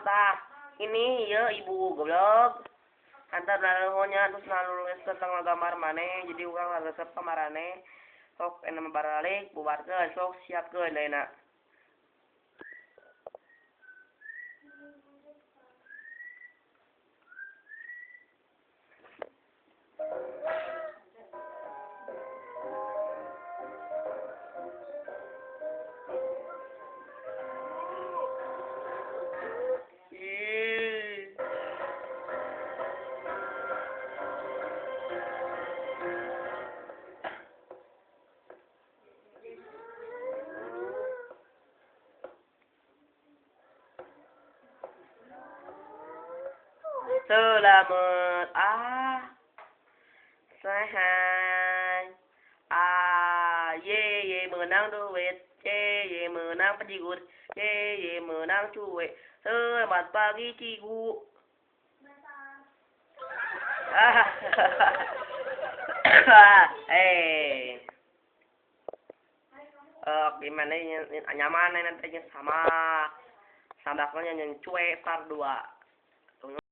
Tah, ini ya ibu goblok. Antar naruhnya terus naruh tentang gambar maneh, jadi urang resep ka maraneh. Sok enak baralik bubarkeun, sok siapkeun ayeuna. Selamat sehat. A Y Y menang duit, C Y menang pejigur, C Y menang cuek. Selamat pagi cikgu. Gimana nyaman nantinya sama sambaknya yang cuek par 2.